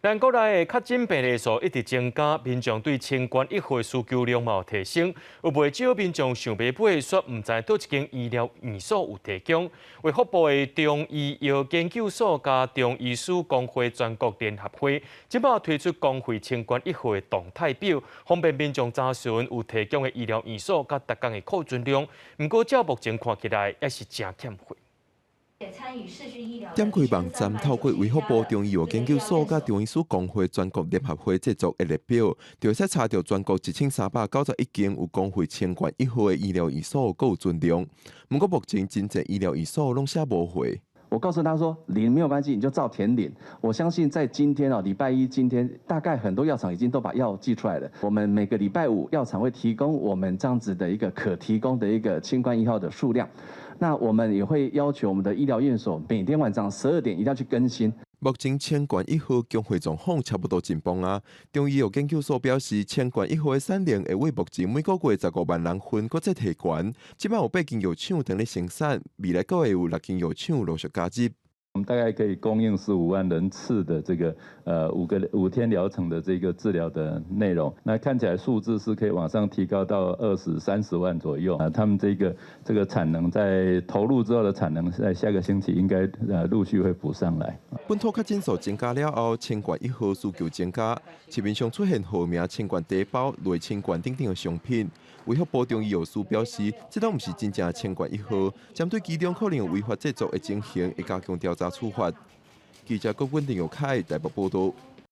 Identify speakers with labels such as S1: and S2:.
S1: 咱國內的確診病例數一直增加，民眾對清冠一號的需求量嘛有提升，有袂少民眾想欲買，卻毋知佗一間醫療院所有提供。衛福部的中醫藥研究所佮中醫師公會全國聯合會，這擺推出公費清冠一號的動態表，方便民眾查詢有提供的醫療院所佮逐工的庫存量。毋過照目前看起來，猶是誠欠貨。
S2: 點開網站，透過衛福部中醫藥研究所佮中醫師公會全國聯合會製作的列表，就會使查著全國1391間有公費清冠一號的醫療院所閣有存量。毋過目前真濟醫療院所攏寫無貨。
S3: 我告訴他說，零沒有關係，你就照填零。我相信在今天哦，禮拜一今天大概很多藥廠已經都把藥寄出來了。我們每個禮拜五藥廠會提供我們這樣子的一個可提供的一個清冠一號的數量。那我們也會要求我們的醫療院所每天晚上12點一定要去更新。
S2: 目前清冠一號供貨狀況差不多緊繃啊。中醫藥研究所表示，清冠一號的產量會為目前每個月15萬人份，閣再提懸。這擺有八間藥廠正咧生產，未來閣會有六間藥廠陸續加入。
S4: 我們大概可以供應15萬人次的這個5天療程的這個治療的內容。那看起來數字是可以往上提高到20、30萬左右啊。他們這個產能在投入之後的產能，在下個星期應該陸續會補上來。
S2: 本土確診數增加了後，清冠一號需求增加，市面上出現號名清冠茶包、類清冠等等的商品。衛福部中醫藥司表示，這攏毋是真正的清冠一號，針對其中可能有違法製作的情形，會加強調查處罰。記者郭文定、有凱台北報道。